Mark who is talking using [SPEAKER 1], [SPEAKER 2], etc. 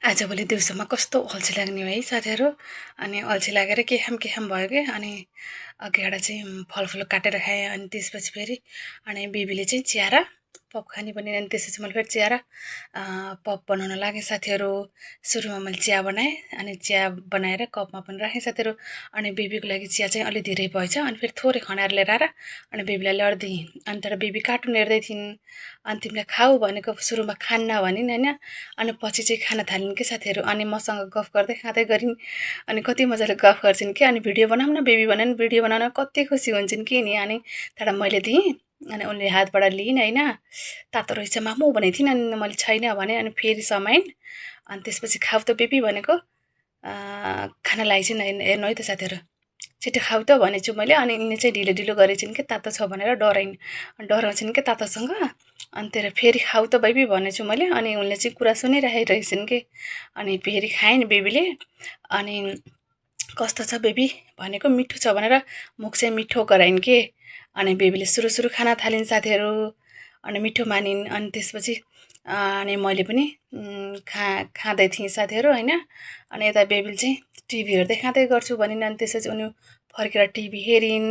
[SPEAKER 1] आजभोलि दिउँसोमा कस्तो अल्छी लाग्ने है साथीहरू। अनि अल्छी लागेर के खाम भयो के। अनि अघिबाट चाहिँ फलफुल काटेर खाएँ। अनि त्यसपछि फेरि अनि बेबीले चाहिँ चिया र पप खाने पनि। अनि त्यसपछि मैले फेरि चिया र पप बनाउन लागेँ साथीहरू। सुरुमा मैले चिया बनाएँ अनि चिया बनाएर कपमा पनि राखेँ साथीहरू। अनि बेबीको लागि चिया चाहिँ अलि धेरै भएछ। अनि फेरि थोरै खनाएर लिएर आएर अनि बेबीलाई लडिदिएँ। अनि तर बेबी कार्टुन हेर्दै थिइन्। अनि तिमीलाई खाऊ भनेको सुरुमा खान्न भनिन् होइन। अनि पछि चाहिँ खान थालिन् कि साथीहरू। अनि मसँग गफ गर्दै खाँदै गरिन्। अनि कति मजाले गफ गर्छिन् कि। अनि भिडियो बनाऊँ न बेबी भन्यो भने भिडियो बनाउन कति खुसी हुन्छन् कि नि। अनि त्यहाँबाट मैले दिएँ। अनि उनले हातबाट लिइन् होइन। तातो रहेछ मामु भनेको थिइन्। अनि मैले छैन भने। अनि फेरि समाइन्। अनि त्यसपछि खाऊ त बेबी भनेको खान लागेछिन्। हेर्नु है त साथीहरू, छिटो खाऊ त भनेछु मैले। अनि यिनले चाहिँ ढिलो ढिलो गरेछिन् कि तातो छ भनेर डराउँछिन् कि तातोसँग। अनि त्यही फेरि खाऊ त बेबी भनेछु मैले। अनि उनले चाहिँ कुरा सुनिरहेको रहेछन् कि। अनि फेरि खाइन् बेबीले। अनि कस्तो छ बेबी भनेको मिठो छ भनेर मुख चाहिँ मिठो गराइन् के। अनि बेबीले सुरु सुरु खान थालिन् साथीहरू। अनि मिठो मानिन्। अनि त्यसपछि अनि मैले पनि खाँदै थिएँ साथीहरू होइन। अनि यता बेबीले चाहिँ टिभी हेर्दै खाँदै गर्छु भनिन्। अनि त्यसपछि उनी फर्केर टिभी हेरिन्।